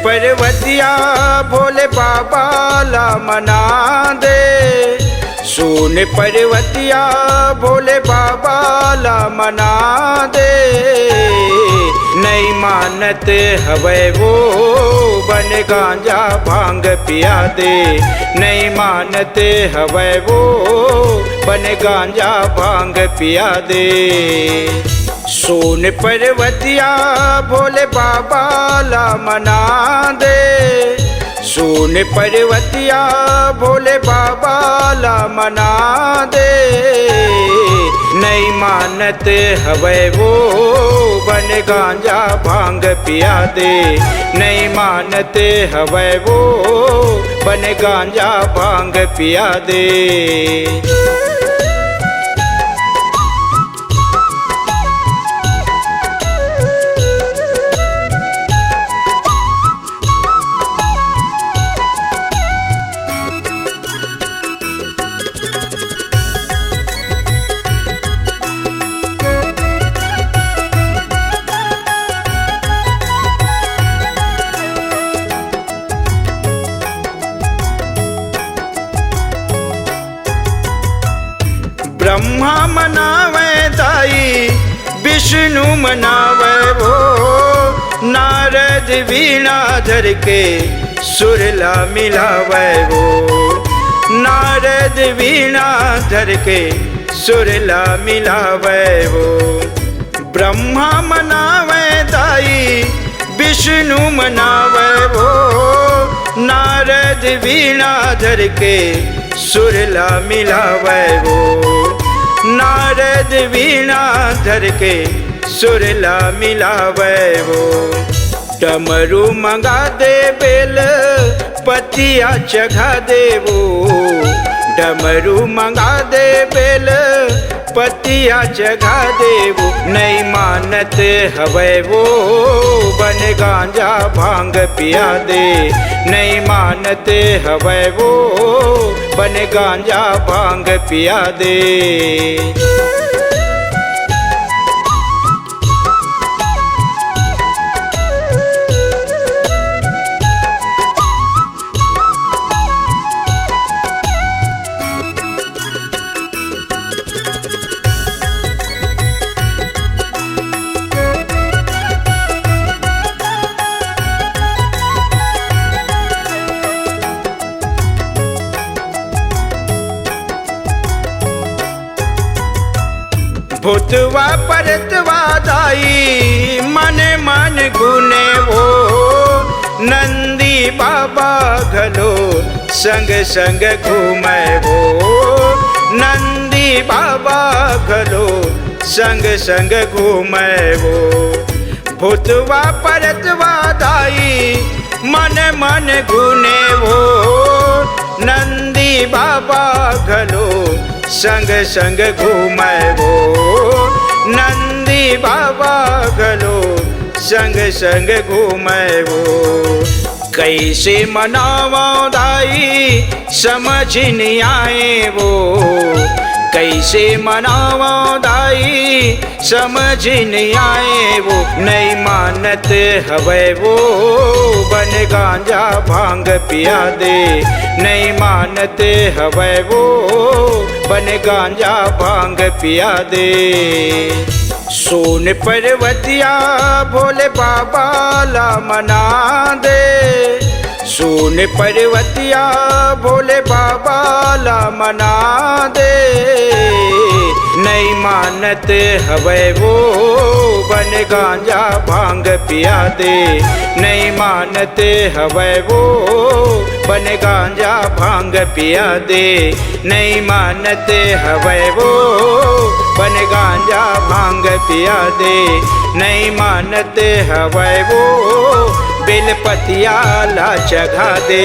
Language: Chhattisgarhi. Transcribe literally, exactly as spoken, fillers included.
पर्वतिया भोले बाबा ला मना दे, सुन पर्वतिया भोले बाबा ला मना दे। नइ मानत हवय वो, बन गांजा भांग पिया दे। नइ मानत हवय वो, बन गांजा भांग पिया दे। सुन पर्वतिया भोले बाबा ला मना दे, सुन पर्वतिया भोले बाबा ला मना दे। नइ मानत हवय वो, बन गांजा भांग पिया दे। नइ मानत हवय वो, बन गांजा भांग पिया दे। ब्रह्मा मनावै दाई, विष्णु मनावै वो, नारद वीणा धर के सुर ला मिलावै वो, नारद वीणा धर के सुर ला मिलावै वो। ब्रह्मा मनावै दाई, विष्णु मनावै वो, नारद वीणा धर के सुर ला मिलावै वो, नारद वीणा धर के सुर ला मिलावै वो। डमरू मंगा दे बेल पतिया चघा दे वो, डमरू मंगा दे बेल पतिया चघा दे वो। नइ मानत हवय वो, बन गांजा भांग पिया दे। नइ मानत हवय वो, बन गांजा भांग पिया दे। भूतवा परतवा दाई मन मन गुने वो, नंदी बाबा घलो संग संग घूमे वो, नंदी बाबा घलो संग संग घूमे वो। भूतवा परतवा दाई मन मन गुने वो, नंदी बाबा घलो संग संग घूमे वो, नंदी बाबा घलो संग संग घूमे वो। कइसे मनावं दाई समझ नइ आए वो, कइसे मनावं दाई समझ नइ आए वो। नइ मानत हवय वो, बन गांजा भांग पिया दे। नइ मानत हवय वो, बन गांजा भांग पिया दे। सोन पर्वतिया भोले बाबा ला मना दे, सोन पर्वतिया भोले बाबा ला मना दे। नइ मानत हवय वो, बन गांजा भांग पिया दे। नइ मानत हवय वो, बन गांजा भांग पिया दे। नइ मानत हवय वो, बन गांजा भांग पिया दे। नइ मानत हवय वो, बेलपतिया ला चघा दे।